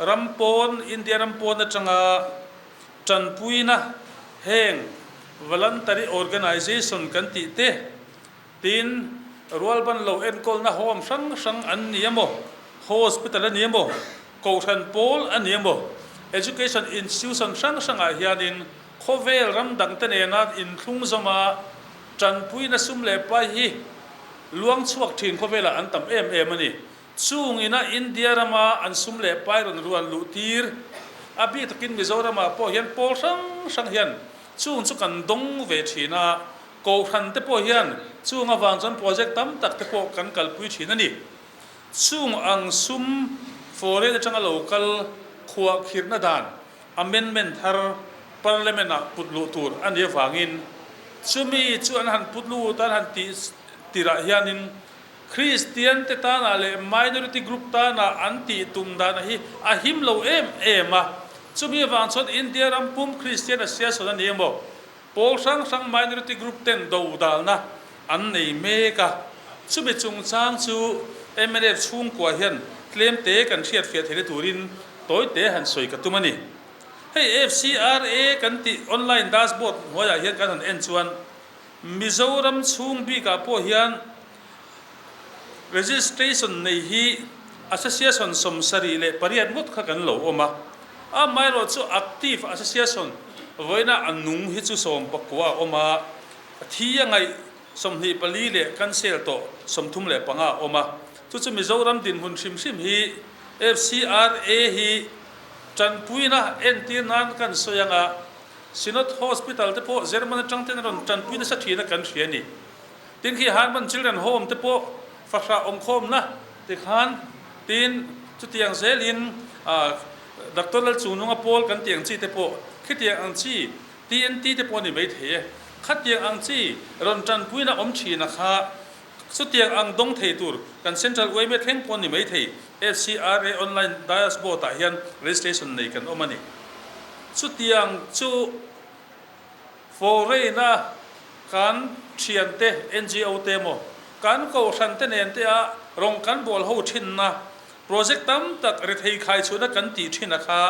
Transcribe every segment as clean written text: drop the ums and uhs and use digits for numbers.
Ram pawn, India ram pawn atanga tanpuina heng voluntary organisation kan tih te, tin rualban lo enkawlna home hrang hrang an ni emaw, hospital a ni emaw, kohhran pawl a ni emaw, education institution hrang hrangah hianin khawvel ram dangte nena inthlung zawma tanpuina sum leh pai hi luang chhuak thin khawvelah an tam em em a ni. Chung ina India rama an sum leh pai rawn ruan luh tir, a bik takin Mizoramah pawh hian pawl hrang hrang hian chung chu kan dawng ve thin a, Kohhran te pawh hian chung avang chuan project tam tak te pawh kan kalpui thin a ni. Chung ang sum foreign atanga lo kal khuah khirhna dan amendment thar Parliament ah put luh tur a nih avangin chumi chu an han put lut a, an han tih tirah hianin Kristian te tanah leh minority group tanah an tih tum dan hi a him lo em em a, chumi avang chuan India ram pum Kristian Association a ni emaw, pawl hrang hrang minority group ten do dalna an nei mek a, chumi chungchang chu mnf chhungkua hian tlem te kan hriat fiah theihna turin tawi te han sawi ka tum a ni. Hei FCRA kan tih online dashboard hnuaiah hian kan han en chuan Mizoram chhung bikah pawh hian registration nei hi association 78 ngawt kha kan lo awm a, amaherawh chu active association vawiina a nung hi chu 19 a awm a, thi a ngaih 24 leh cancel tawh 35 a awm a, chu chu Mizoram dinhmun hrim hrim hi FCRA hi tanpuina entir nan kan sawi anga, Synod Hospital te pawh German atang ten a rawn tanpui nasa thin a kan hria a ni. Tin khi Harman Children Home te pawh fahrah awmkhawmna ti khan tin chutiang zelin Doctor Lalchungnunga pawl kan tih ang chi te pawh khitiang ang chi TNT te pawh a ni maithei e. Khatiang ang chi rawn tanpuina awm thin a kha chutiang ang dawng thei tur kan Central yma thleng pawh a ni maithei. FCRA Online Dashboard ah hian registration nei kan awm a ni. Chutiang chu foreign-a kan thiante, NGO te emaw, kan kohhran te nen te a rawng kan bawl ho thinna project tam tak rethei khai chhuahna kan tih thin a kha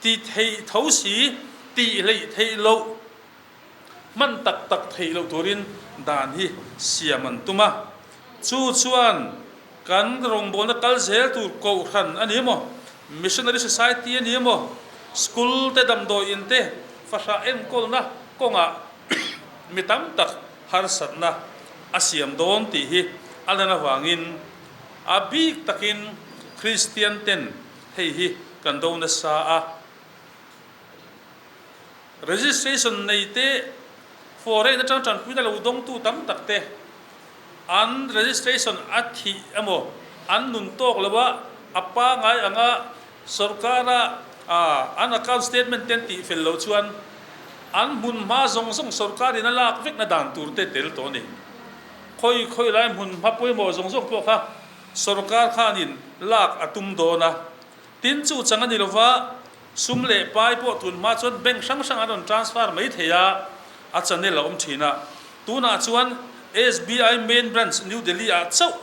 ti theih tho si, tih hleih theih loh, hman tak tak theih loh turin dan hi siam an tum a. Chu chuan kan rawngbawlna kal zel tur kohhran a ni emaw, Missionary Society a ni emaw, school te, damdawi in te, fahrah enkawlna kawngah mi tam tak harsatna a siam dawn tih hi a lan avangin a bik takin Kristian ten hei hi kan do nasa a. Registration nei te, foreign atang tanpuina lo dawngtu tam tak te an registration a thih emaw an nun tawk lo a, a pangai anga sorkara an account statement te an tih fel loh chuan an hmun hma zawng zawng sorkarin a lak vekna dan tur te tel tawh a ni. Khawi khawi lai hmun hma pawimawh zawng zawng pawh kha sorkar khanin lak a tum dawn a, tin chu chang a ni lova, Sum leh pai pawh tun hma chuan bank hrang hrang an rawn transfer mai thei a, a channel a awm thin a. Tunah chuan SBI main branch New Delhi ah chauh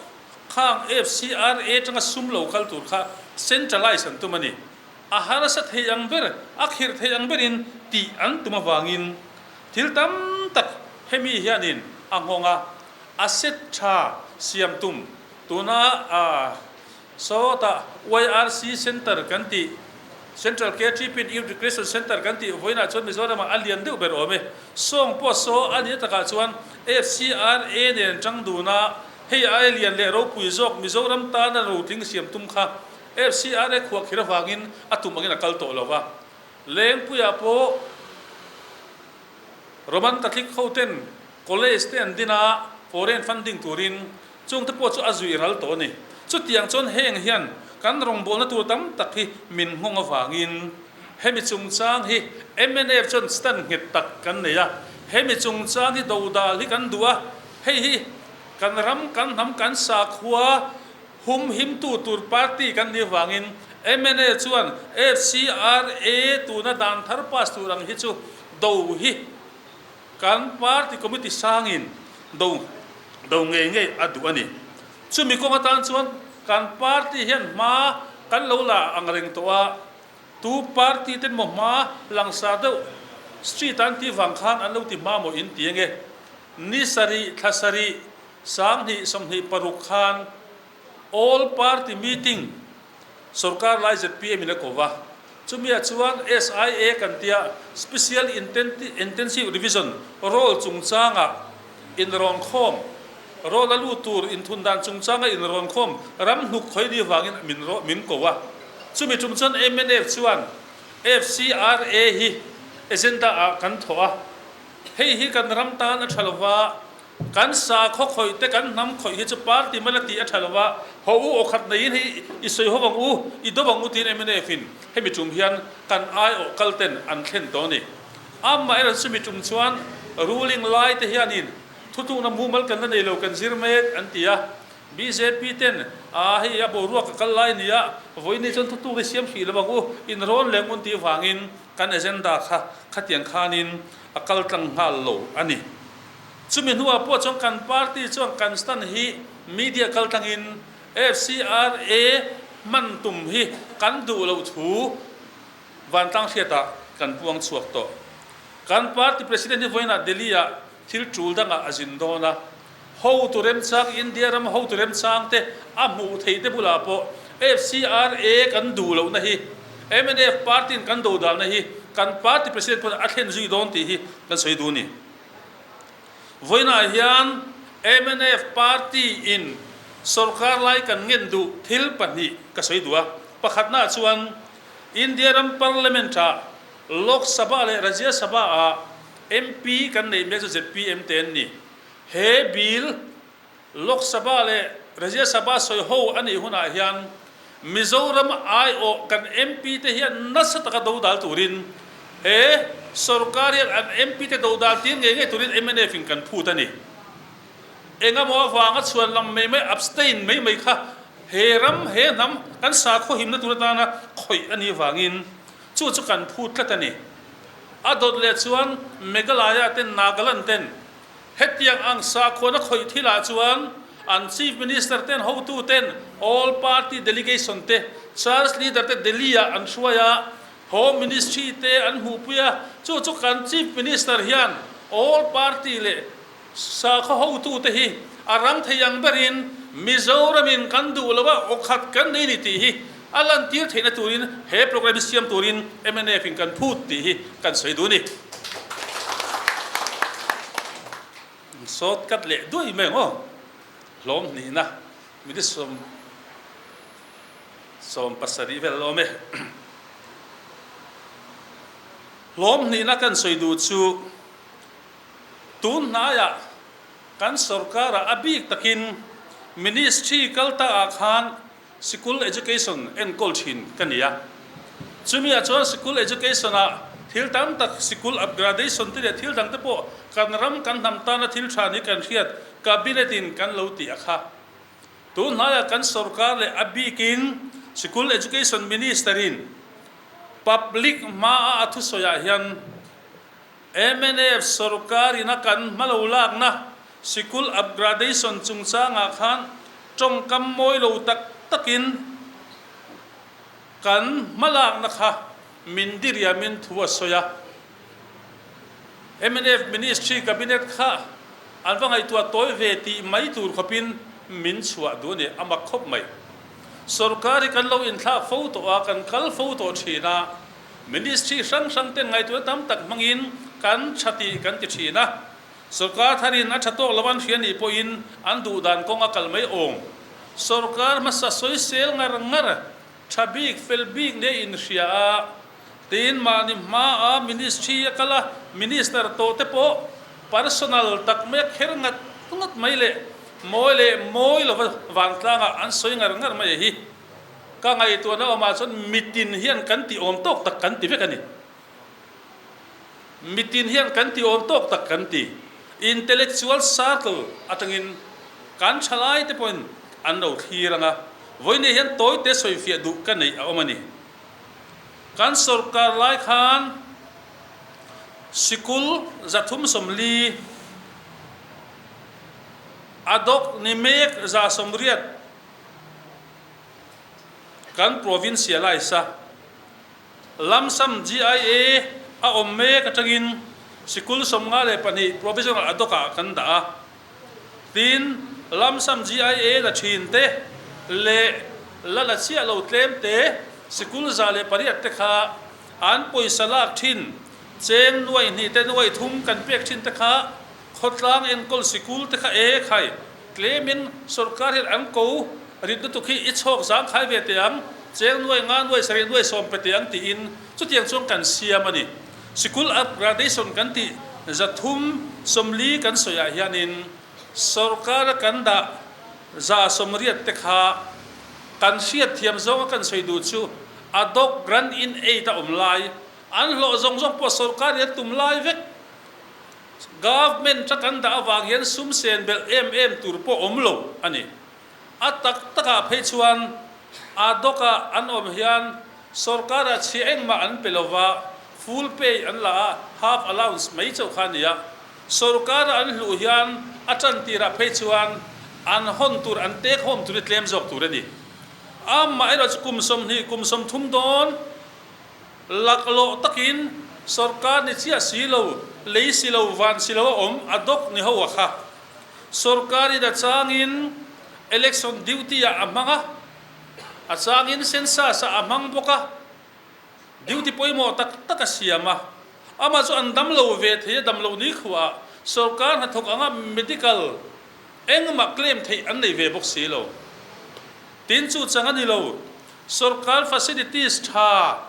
khang FCRA atanga sum lo kal tur kha centralize an tum a ni. A harsa thei ang ber, a khirh thei ang berin tih an tum avangin thil tam tak hemi hianin a nghawng a, asset tha siam tum tuna Sawtah YRC Centre kan tih, Central KTP and Youth Recreation Centre kan tih vawiinah chuan Mizoramah a lian deuh ber awm e. Sawng pawh saw a nih takah chuan FCRA nen tang dun a, hei ai lian leh ropui zawk Mizoram tana rotling siam tum kha FCRA khuahkhir avangin a tum angin a kal tawh lo va. Lengpuiah pawh Roman Catholic hoten College te an din a, foreign funding turin Chungte pawh chu a zui ral tawh a ni. Chutiang chuan heng hian kan rawngbawlna tur tam tak hi min nghawng avangin hemi chungchang hi mnf chuan stand nghet tak kan nei a, hemi chungchang hi dodal hi kan duh a, hei hi kan ram, kan hnam, kan sakhua humhimtu tur party kan nih avangin mnf chuan FCRA tuna dan thar pass tur ang hi chu do hi Kan party committee sangin do do ngei ngei a duh a ni. Chumi kawng atan chuan kan party hian hma kan lo la ang reng tawh a, tu party ten maw hma langsar deuh street ah an tih vang khan an lo ti hma maw in ti ange. Ni sarih thla sarih 2026 khan All Party Meeting Sorkar lai zpm in a ko va, chumiah chuan SIA kan tia Special Intensive Revision roll chungchanga inrawn khawm, roll a lut tur inthun dan chungchanga inrawn khawm ram hnuk khawi ni vangin min min ko a. Chumi tum chuan mnf chuan FCRA hi agenda ah kan thawh a, hei hi kan ram tan a tha lova, Kan sakhaw khawih te kan hnam khawih hi chu party mala tih a tha lo a, haw u aw khat neiin hei i sawi ho ang u, i do ang u tiin mnf in hemi tum hian kan aiawh kal ten an thlen tawh a ni. Amaherawh chu mi tum chuan ruling lai te hianin thutlukna mumal kan la nei lo kan zir mek an ti a, bjp ten aa hei a boruak a kal lai a ni a, vawiin chuan thutlukna siam hrih lo ang u, inrawn leh ngun tih vangin kan agenda kha khatiang khanin a kal tlang nghal lo a ni. Chumi hnuah pawh chuan kan party chuan kan stand hi media kaltlangin FCRA hman tum hi kan duh loh thu vantlang hriatah kan puang chhuak tawh. Kan party president hi vawiinah Delhi-ah thil tul dangah a zin dawn a, hotu remchang India ram hotu remchang te a hmuh theih te bulah pawh FCRA kan duh lohna hi mnf party-in kan dodalna hi kan party president pawhin a thlen zui dawn tih hi kan sawi duh a ni. Vawiinah hian mnf party in sorkar lai kan ngen duh thil pahnih ka sawi duh a. Pakhatnaah chuan India ram Parliament ah Lok Sabha leh Rajya Sabha ah MP kan neih mek chu zpm te an ni. He bill Lok Sabha leh Rajya Sabha sawi ho a nih hunah hian Mizoram aiawh kan MP te hian nasa taka dodal turin he sorkar hian an MP te dodal tir ngei ngei turin mnf in kan phut a ni. Engemaw avanga chhuan lam mai mai abstain mai mai kha he ram he hnam kan sakhaw himna tur atana khawih a nih vangin chu chu kan phut tlat a ni. A dawt leh chuan Meghalaya ten Nagaland ten Hetiang ang sakhuana khawih thilah chuan an Chief Minister ten hotu ten All Party Delegation te Church Leader te Delhi ah an hruai a, Home Ministry te an hmuhpui a, chu chu kan Chief Minister hian All Party leh sakhaw hotu te hi a rang thei ang berin Mizoram in kan duh lo a, awkhat kan nei ni tih hi a lantir theihna turin he programme hi siam turin mnf in kan phut tih hi kan sawi duh a ni. Sawt kat leh duai mai ang aw. Hlawm hnihna minute sawm 17 vel a awm e. Hlawm hnihna kan sawi duh chu tun hnaiah kan sorkarah a bik takin ministry kal ta ah khan Sikul Education enkawl thin ka ni a, chumi ah chuan Sikul Education ah thil tam tak Sikul Upgradation te leh thil dang te pawh kan ram kan hnam tana thil tha ni kan hriat Cabinet in kan lo tih a kha. Tun hnaiah kan sorkar leh a bikin Sikul Education Minister in Public hma a a thusawi ah hian Mnf sorkar ina kan hma lo lakna sikul upgradation chungchangah khan tawngkam mawi lo tak takin kan hma lakna kha min diriamin thu a sawi a. Mnf ministry cabinet kha an va ngaihtuah tawi ve tih mai tur khawpin min chhuah duh a ni, a mak khawp mai. Sorkar hi kan lo inthlak fo tawh a, kan kal fo tawh thin a. Ministry hrang hrang ten ngaihtuahna tam tak hmangin kan tha tih kan ti thin a, sorkar tharin a tha tawk lo an hria nih pawhin an duh dan kawng a kal mai awm. Sorkar hmasa sawisel ngar ngar, tha bik fel bik nia inhria a, tiin mahni hmaa ministry a kal a, minister tawh te pawh personal tak mai a kher ngat ngat mai leh mawi leh mawi lova vantlangah an sawi ngar ngar mai a hi. Ka ngaihtuahna awmah chuan mitin hian kan tih awm tawk tak kan ti vek a ni. Mitin hian kan tih awm tawk tak kan ti. Intellectual circle atangin kan thalai te pawhin an lo thlir ang a, vawiin hian tawite sawifiah duh ka neih a awm a ni. Kan sorkar lai khan sikul 340 a dawk ni mek 180. Kan provincialise a, Lamsam GIA a awm mek atangin sikul 52 provisional ad hoc ah kan dah a. Tin, Lamsam GIA la thin te leh la la chiah lo tlem te sikul 108 te kha an pawisa lak thin cheng nuaih hnih te nuaih thum kan pek thin te kha Khawtlang enkawl sikul te kha e khai, tlemin sorkar hian an ko rit lutuk hi i chhawk zangkhai ve teh ang, cheng nuai nga nuai sarih nuai sawm pe teh ang tiin chutiang chuan kan siam a ni. Sikul upgradation kan tih 340 kan sawiah hianin sorkara kan dah 180 te kha kan hriatthiam zawnga kan sawi duh chu ad hoc grant in aid a awm lai, an hlawh zawng zawng pawh sorkar hian tum lai vek. Government a kan dah avang hian sum sen belh em em tur pawh awm lo a ni. A tak takah phei chuan ad hoc-ah an awm hian sorkarah chhia engmah an pe lo va, full pay an la a, half allowance mai chauh kha a ni a. Sorkara an hluh hian a tan tirah phei chuan an hawn tur, an take home tur hi tlem zawk tur a ni. Amaherawhchu chu kum 20, kum 30 dawn Laklawh takin sorkar ni chiah si lo, lei si lo, van si lo a awm a dawk ni ho a kha. Sorkarin a changin election duty ah a hmang a, a changin census ah a hmang bawk a, duty pawimawh tak tak a siam a. Amah chu an dam lo ve thei a, dam loh ni khuah sorkar hnathawk anga medical engmah claim theih an nei ve bawk si lo. Tin chu chang a ni lo. Sorkar facilities tha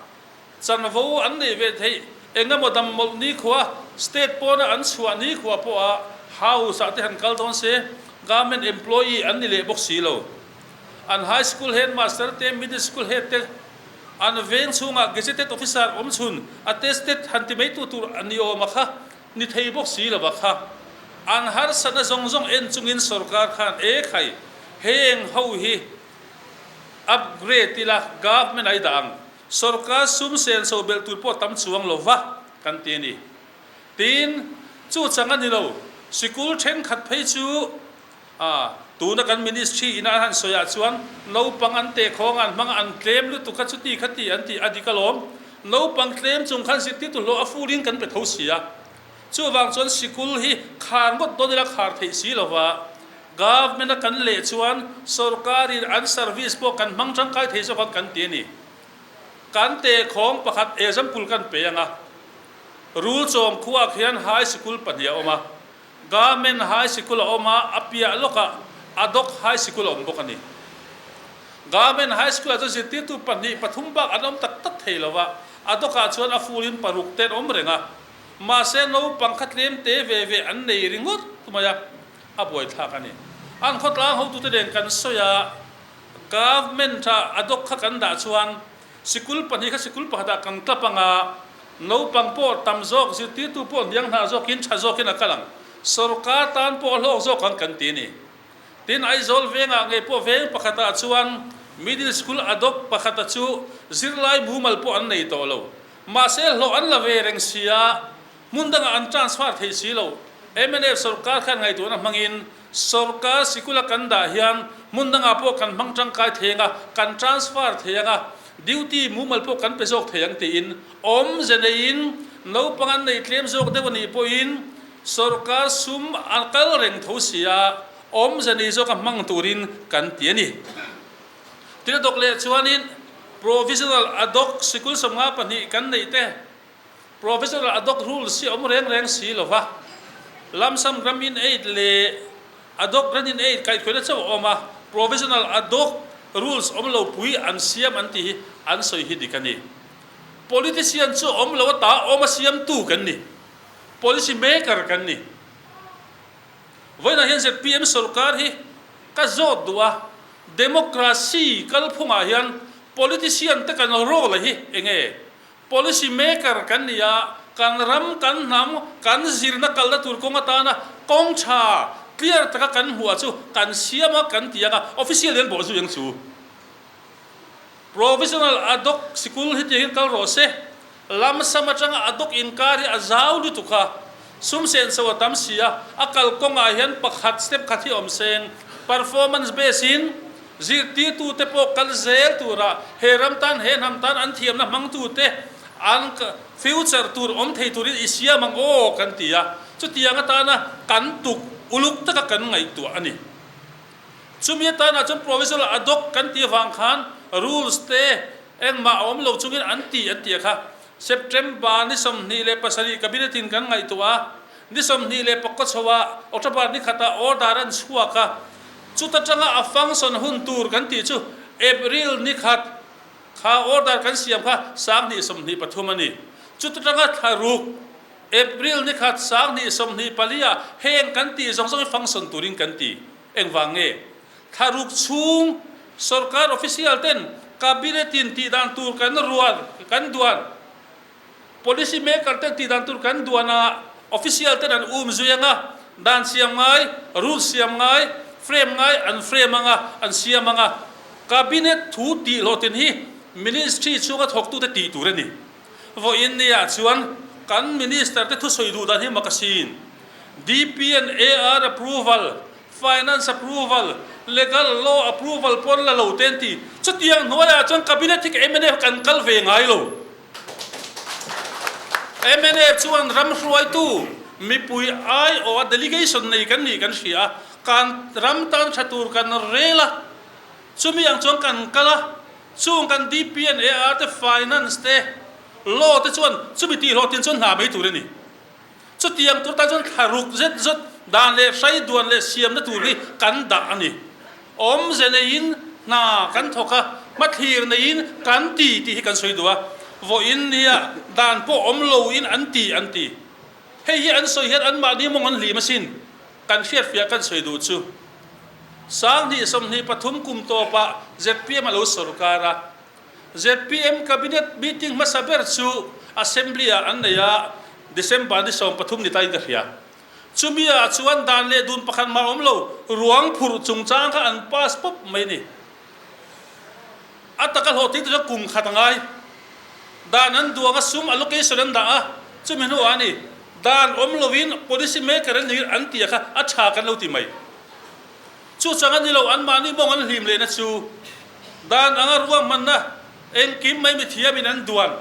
chanvo an neih ve theih eng emaw dam mawlh nikhua, state pawna an chhuah nikhua pawha house ah te han kal dawn se, government employee an ni leh bawk si lo. An high school headmaster te, middle school head te, an veng chhungah gazetted officer awm chhun attested han ti mai tu tur a ni awm a kha ni thei bawk si lo a kha. An harsatna zawng zawng en chungin sorkar khan e khai heng ho hi Upgrade ila government a i dah ang. Sorkar sum sen so belh tur pawh tam chuang lo va kan ti a ni. Tin, chu chang a ni lo. Sikul thenkhat phei chu a tuna kan ministry ina an han sawi ah chuan naupang an teh khawng an hmang a an tlem lutuk kha chuti kha ti an ti a dik alawm. Naupang tlem chung khan zirtirtu hlawh a full in kan pe tho si a. Chuvang chuan sikul hi khar ngawt dawn ila khar theih si lo va. Government a kan leh chuan sorkarin an service pawh kan hmang tangkai thei zawk ang kan ti a ni. Kan tehkhawng pakhat example kan pe ang a, Rulchawm khuak hian high sikul pahnih a awm a, Government high sikul a awm a, a piah lawkah ad hoc high sikul a awm bawk a ni. Government high school ah chuan zirtirtu pahnih pathum bak an awm tak tak thei lo va, ad hoc ah chuan a full in paruk te an awm reng a, mahse naupang kha tlem te ve ve an nei ringawt mai a. A buaithlak a ni. An khawtlang hotute nen kan sawi a, Government ah ad hoc kha kan dah chuan sikul pahnih kha sikul pakhatah kan tlap ang a, naupang pawh tam zawk, zirtirtu pawh hniang hna zawkin tha zawkin a kal ang, sorkar tan pawh a hlawk zawk ang kan ti a ni. Tin, Aizawl vengah ngei pawh veng pakhatah chuan Middle School ad hoc pakhata chu zirlai mumal pawh an nei tawh lo. Mahse hlawh an la ve reng si a, Hmun dangah an transfer thei si lo. Mnf sorkar khan ngaihtuahna hmangin sorkar sikula kan dah hian hmun dangah pawh kan hmang tangkai thei ang a, kan transfer thei ang a, duty mumal pawh kan pe zawk thei ang tiin awmze neiin naupang an nei tlem zawk deuh a nih pawhin sorkar sum a kal reng tho si a, awmze nei zawka hmang turin kan ti a ni. Tin a dawk leh chuanin provisional ad hoc sikul 52 kan neih te, Professional ad hoc rules hi a awm reng reng si lo va, lump sum gram in aid leh ad hoc grant in aid kaihhruaina chauh a awm a, provisional ad hoc rules awm lo pui an siam an tih hi an sawi hi dik a ni. Politician chu awm lo ata awm a siamtu kan ni, policy maker kan ni. Vawiinah hian zpm sorkar hi ka zawt duh a, democracy kalphungah hian politician te kan role hi eng nge? Policy maker kan ni a, kan ram, kan hnam, kan zirna kalna tur kawng atana kawng tha, clear taka kan hmuh chu kan siam a, kan ti ang a, official hian bawhzui ang chu. Provisional ad hoc sikul hi tiangin kal rawh se, lam sam atanga ad hoc inkar hi a zau lutuk a, sum senso a tam si a, a kal kawngah hian pakhat step khat hi awm seng, performance base in. Zirtirtute pawh kal zel tura he ram tan, he hnam tan an thiamna hmangtute an future tur awm thei turin i siam ang aw kan ti a, chutiang atana kan tuk uluk taka kan ngaihtuah a ni. Chumi atana chuan provisional ad hoc kan tih avang khan rules te engmah a awm lo chungin an ti an ti a kha. September ni 27 cabinet in kan ngaihtuah a, ni 29 chhoah October ni khatah order an chhuak a, Chuta tanga a function hun tur kan tih chu April ni khat kha order kan siam kha 2023 a ni. Chuta tanga thla ruk April ni khat 2024 ah heng kan tih zawng zawng hi function turin kan ti. Engvang nge? Thla ruk chhung sorkar official ten cabinet in tih dan tur kan rual kan duan. Policy maker ten tih dan tur kan duan a, official ten an um zui ang a, dan siam ngai, rules siam ngai, frame ngai an frame ang a, an siam ang a. Cabinet thu tih hlawhtlin hi ministry chhunga thawktute tih tur a ni. Vawiin nia chuan kan minister te thusawi duh dan hi mak asin. DP and AR approval, finance approval, legal law approval pawn la lo te an ti. Chutiang hnuaiah chuan cabinet hi ka mnf kan kal ve ngai lo. Mnf chuan ram hruaitu mipui aiawha delegation nei kan nih kan hria a, kan ram tan tha tur kan rel a, chumi ang chuan kan kal a, chung kan DP and AR te finance te law te chuan chumi tih hlawhtlin chuan hna mai tur a ni. Chutiang tur tan chuan thla ruk zet zawt dan leh hrai duan leh siamna tur hi kan dah a ni. Awmze neiin hna kan thawk a, hmathlir neiin kan ti tih hi kan sawi duh a. Vawiin nia dan pawh awm loin an ti an ti. Hei hi an sawi hian anmahni mawng an hlim asin. Kan hriatfiah kan sawi duh chu. 2023 kum tawpah zpm a lo sawrkar a. Zpm Cabinet meeting hmasa ber chu Assembly ah an nei a, December ni 13 ni tain ka hria. Chumi ah chuan dan leh dun pakhat mah awm lo, ruang phurh chungchang kha an pass pawp mai a ni. A taka hlawhtling te chuan kum khat a ngai. Dan an duang a, sum allocation an dah a, chumi hnuah a ni. Dan awm loin policy maker an ni an tih kha a tha kan lo ti mai. Chu chang a ni lo, anmahni mawng an hlim lehna chu dan anga ruahmanna engkim mai mithiamin an duan.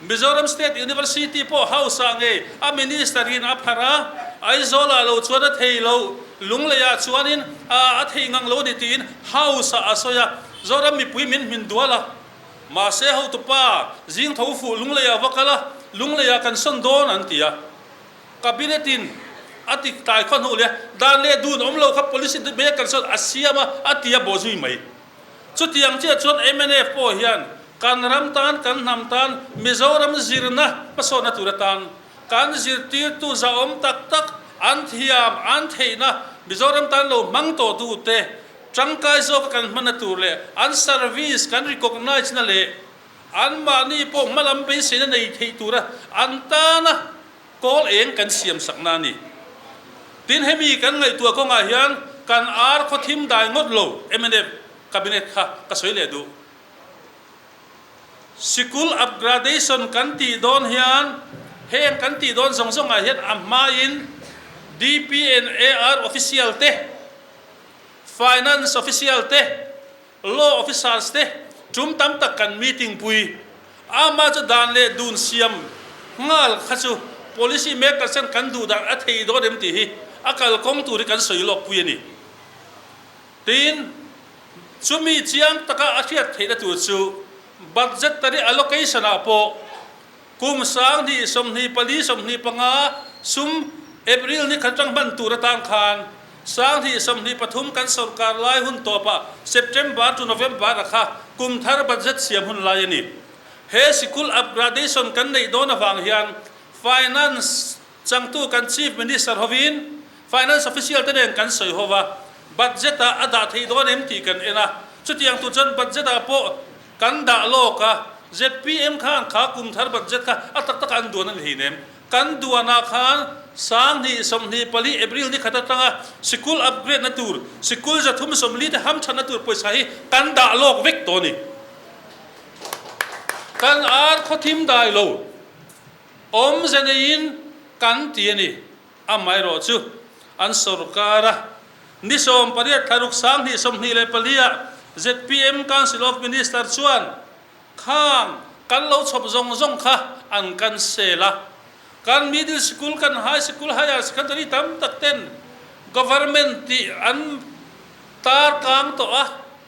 Mizoram State University pawh House ah ngei a Minister in a pharh a, Aizawl ah lo chuan a thei lo, Lunglei ah chuanin a a thei ngang lo a ni tiin House ah a sawi a, Zoram mipui min hmin dual a. Mahse hotupa zing tho fuh Lunglei ah va kal a, Lunglei ah kan sawn dawn an ti a. Cabinet in a ti tlai khaw hnuh leh dan leh dun awm lo kha policy maker chuan a siam a, a ti a bawh zui mai. Chutiang chiah chuan mnf pawh hian kan ram tan, kan hnam tan, Mizoram zirna hmasawnna tur atan kan zirtirtu zahawm tak tak an thiam, an theihna Mizoram tan lo hmang tawh tute tangkai zawka kan hmanna tur leh an service kan recognise na leh anmahni pawh hmalam beiseina nei theih tura an tana Kawl eng kan siam sakna a ni. Tin, hemi kan ngaihtuah kawngah hian kan ar khaw thim dai ngawt lo mnf cabinet kha ka sawi leh duh. Sikul upgradation kan tih dawn hian heng kan tih dawn zawng zawngah hian a hmain DP and AR official te, Finance official te, Law officers te tum tam tak kan meeting pui. Ama chu dan leh dun siam nghal kha chu policy makers ten kan duh dan a thei dawn em tih hi a kalkawng tur hi kan sawi lawk pui a ni. Tin, chumi chiang taka a hriat theihna tur chu budgetary allocation ah pawh Kum 2024 25 sum April ni khat atang hman tur atang khan 2023 kan sorkar lai hun tawpah September to November a kha kum thar budget siam hun lai a ni. He sikul upgradation kan neih dawn avang hian Finance changtu kan Chief Minister hovin Finance official te nen kan sawi ho va, budget ah a dah theih dawn em tih kan en a, chutiang tur chuan budget ah pawh Kan dah lawk a, zpm khan kha kum thar budget kha a tak taka an duan a ni hleinem. Kan duanah khan 2024 April ni khat atanga sikul upgrade na tur, sikul 340 te hamthatna tur pawisa hi kan dah lawk vek tawh a ni. Kan ar khawthim dai lo, awmze neiin kan ti a ni. Amaherawhchu an sorkar a. Ni 18 thla ruk 2024 ah zpm Council of Minister chuan khang kan lo chhawp zawng zawng kha an cancel a. Kan middle sikul, kan high sikul, higher secondary tam tak ten government tih an tar kang tawh a,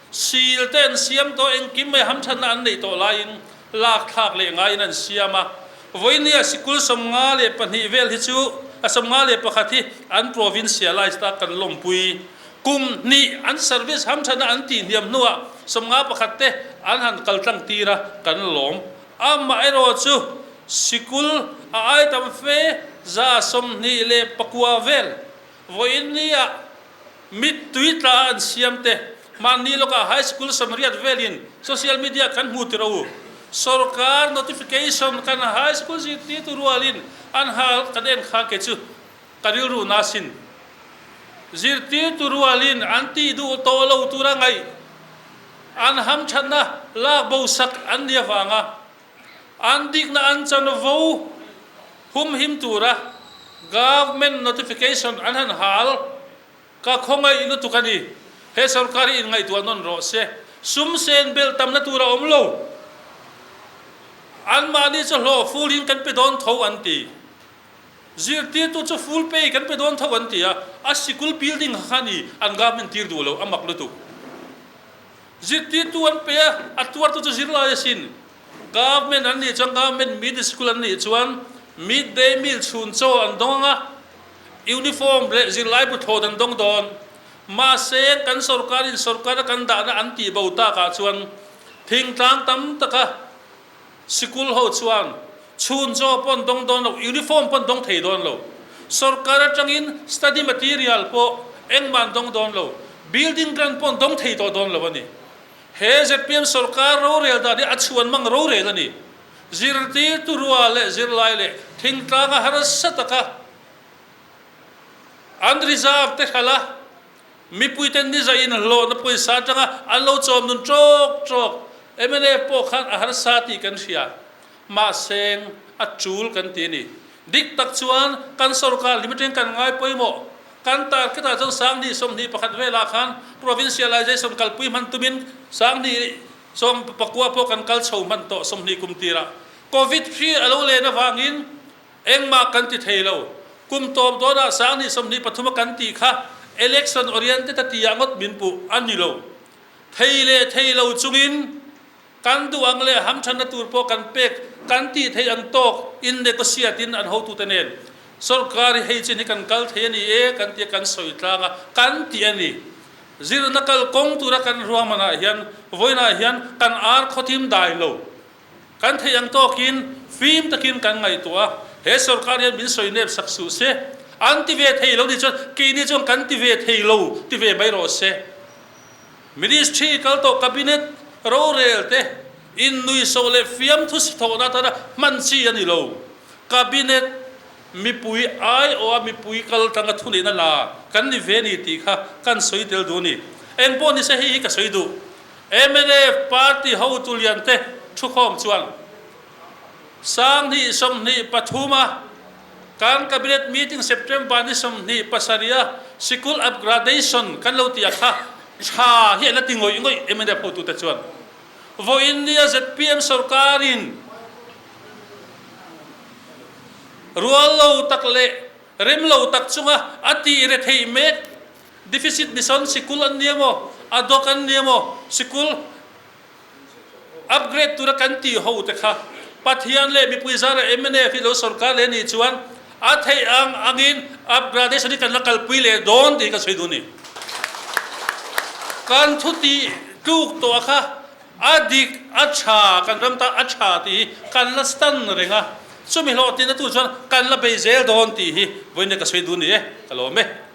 sil te an siam tawh, engkim mai hamthatna an neih tawh laiin lak thlak leh ngaiin an siam a. Vawinia sikul 52 vel hi chu a 51 hi an provincialized a kan lawmpui. Kum hnih an service hamthatna an tih hniam hnuah 51 te an han kaltlang tir a kan lawm. Amaherawhchu sikul a ai tam fe 29 vel vawiin nia mittui tla an siam te mahni lawkah high school 80 velin social media kan hmu tir a u. Sorkar notification kan high school zirtirtu rualin an hal kan en kha ke chu ka rilru na sin. Zirtirtu rualin an tih duh tawh lo tura ngaih an hamthatna lak bo sak an ni avanga an dikna an chanvo humhim tura government notification an han hal ka khawngaih lutuk a ni. He sorkar hi inngaihtuah nawn rawh se. Sum sen belh tamna tur a awm lo. Anmahni chu hlawh fulin kan pe dawn tho an ti. Zirtirtu chu full pay kan pe dawn tho an ti a, a sikul building kha kha ni an government tir duh lo, a mak lutuk. Zirtirtu an pe a, a tuartu chu zirlai asin. Government an nih chuan government middle school an nih chuan mid day meal chhun chaw an dawng ang a, uniform leh zirlai bu thlawt an dawng dawn. Mahse kan sorkarin sorkara kan dahna an tih bo takah chuan thingtlang tam taka Sikul ho chuan chhun chaw pawn dawng dawn lo, uniform pawn dawng thei dawn lo. Sorkar atangin study material pawh engmah an dawng dawn lo, building grant pawn dawng thei tawh dawn lo a ni. He zpm sorkar rorel dan hi a chhuan mang rorel a ni. Zirtirtu rua leh zirlai leh thingtlanga harsa taka an reserve te hralh a, Mipuite niza inhlawhna pawisa atanga an lo chawm nun tawk tawk. Mnf pawh khan a harsa tih kan hria. Mahseng a tul kan ti a ni. Dik tak chuan kan sorkar hlim atangin kan ngai pawimawh. Kan target ah chuan 2021 velah khan provincialization kalpui hman tumin 2019 pawh kan kal chho hman tawh 20 kum tirah Covid hri a lo len avangin Engmah kan ti thei lo. Kum tawp dawnah 2023 a kan tih kha election oriented a ti ah ngawt min puh a ni lo. Thei leh thei lo chungin kan duh ang leh hamthanna tur pawh kan pek kan tih theih ang tawk in negotiate in an hotute nen sorkar hi hei chin hi kan kal thei a ni e kan tia kan sawi tlang a kan ti a ni. Zirna kalkawng tura kan ruahmanah hian vawiinah hian kan ar khawthim dai lo. Kan theih ang tawkin fim takin kan ngaihtuah a, he sorkar hian min sawi nep sak suh se, an ti ve thei lo nih chuan keini chuan kan ti ve thei lo ti ve mai rawh se. Ministry kal tawh cabinet rorel te innuihsawh leh fiamthu sithawhna atana hman chi a ni lo. Cabinet mipui aiawha mipui kal tanga thuneihna la kan ni ve ni tih kha kan sawi tel duh a ni. Engpawh nise hei hi ka sawi duh. Mnf party hotu liante thukhawm chuan 2023 a kan Cabinet meeting September ni 27 a sikul upgradation kan lo tih a kha tha hi an la ti ngawih ngawih mnf hotute chuan vawiin nia zpm sorkarin rual lo tak leh rem lo tak chunga a tih retheih mek Deficit mission sikul an ni emaw, ad hoc an ni emaw, sikul upgrade tura kan tih ho te kha Pathian leh mipui zara mnf hi lo sorkar leh nih chuan a theih ang angin upgradation hi kan la kalpui leh dawn tih hi ka sawi duh a ni. Kan thu tih tluk tawh a kha a dik, a tha, kan ram tan a tha tih hi kan la stand reng a, chumi hlawhtlinna tur chuan kan la bei zel dawn tih hi vawiin ka sawi duh a ni e, ka lawm e.